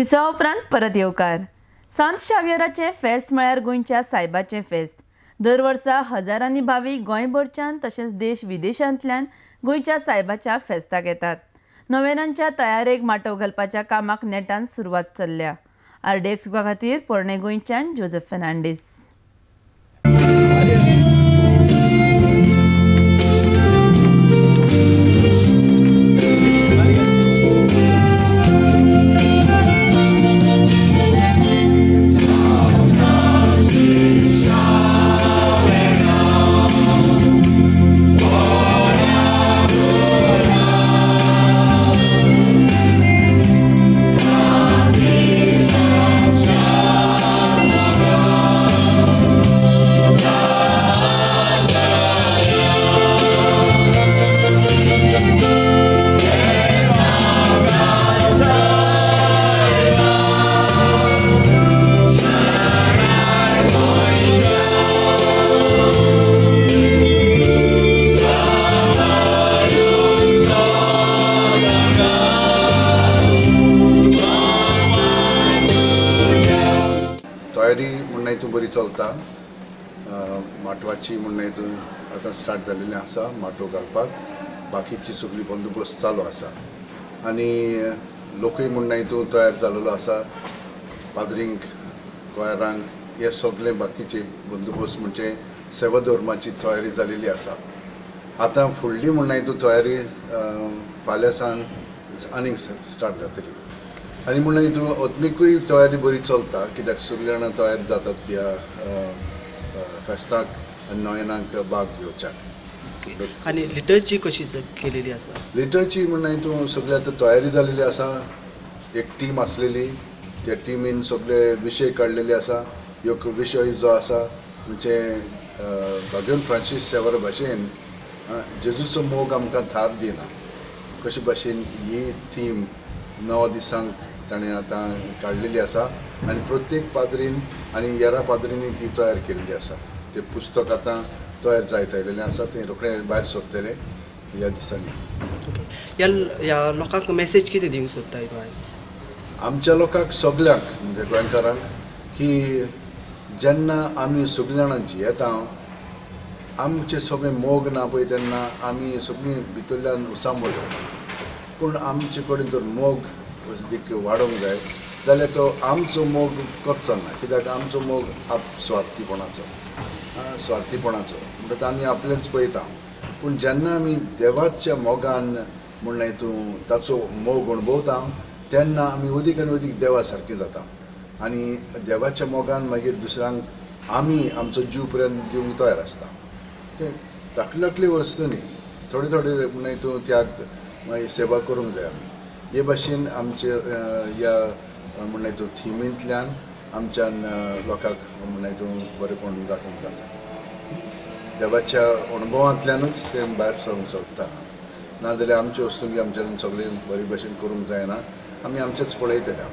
मिसावा उपरांत परत येवकार. सांत शावियराचें फेस्त म्हळ्यार गोंयच्या सायबाचें फेस्त. दर वर्सा हजारांनी भावीक गोंयभरच्यान तशेंच देश विदेशांतल्यान गोंयच्या सायबाच्या फेस्ताक येतात. नोवेनांच्या तयारेक माटव घालपाच्या कामाक नेटान सुरवात चल्ल्या. आरडीएक्स खातीर पोरणे गोंयच्यान जोजफ फेर्नांडीस. चलता माटवाची म्हणणें हितून आतां स्टार्ट जाल्लें आसा. माटव घालपाक बाकीची सगळी बंदोबस्त चालू आसा आनी लोकूय म्हणणें हितून तयार जाल्लो आसा. पाद्रींक, गोंयरांक हे सगळे बाकीचे बंदोबस्त म्हणजे सेवा धर्माची तयारी जाल्ली आसा. आतां फुडली म्हणणें हितून तयारी फाल्यां सावन आनीक स्टार्ट जातली. आनी म्हणून हितून आत्मिकूय तयारी बरी चलता, कित्याक सगळीं जाणां तयार जातात ह्या फेस्ताक आनी नोवेनाक भाग घेवच्याक. आनी लिटर्जी कशी केलेली आसा? लिटर्जी म्हणून हितून सगळी आतां तयारी जाल्लेली आसा. एक टीम आसलेली, त्या टिमीन सगळे विशय काडलेले आसा. एक विशय जो आसा म्हणजे भाग्योन फ्रांसीस शेवर भाशेन जेजूचो मोग आमकां थार दिना कशे भाशेन ही थीम 9 दिसांक ताणें आतां काडलेली आसा आनी प्रत्येक पाद्रीन आनी येरा पाद्रींनी ती तयार केल्ली आसा. तें पुस्तक आतां तयार जायत आयलेलें आसा, तें रोखडें भायर सोदतलें ह्या दिसांनी. ह्या लोकांक मॅसेज कितें दिवंक सोदता तूं आयज? आमच्या लोकांक सगल्यांक म्हणजे गोंयकारांक की जेन्ना आमी सगळीं जाणां जियेता आमचे सगळे मोग ना पळय तेन्ना आमी सगळीं भितरल्यान उचांबळ जाता. पूण आमचे कडेन जर मोग अदीक वाडोवंक जाय जाल्यार तो आमचो मोग करचो ना, कित्याक आमचो मोग आप स्वार्थीपणाचो स्वार्थीपणाचो म्हणटा आमी आपलेंच पळयता. पूण जेन्ना आमी देवाच्या मोगान म्हणलें हितून ताचो मोग अणभवता तेन्ना आमी अदीक आनी अदीक देवा सारकें जाता आनी देवाच्या मोगान मागीर दुसऱ्यांक आमी आमचो जीव पर्यंत दिवंक तयार आसता. ते धाकले धाकले वस्तू न्ही, थोडे थोडे म्हणलें हितून त्याग मागीर सेवा करूंक जाय आमी. हे भाशेन आमचे ह्या म्हणलें हितून थिमींतल्यान आमच्यान लोकांक म्हणलें हितून बरेपण दाखोवंक जाता. देवाच्या अणभवांतल्यानूच तें भायर सरूंक शकता, नाजाल्यार आमच्यो वस्तू आमच्यान सगळें बरे भाशेन करूंक जायना. आमी आमचेंच पळयतले.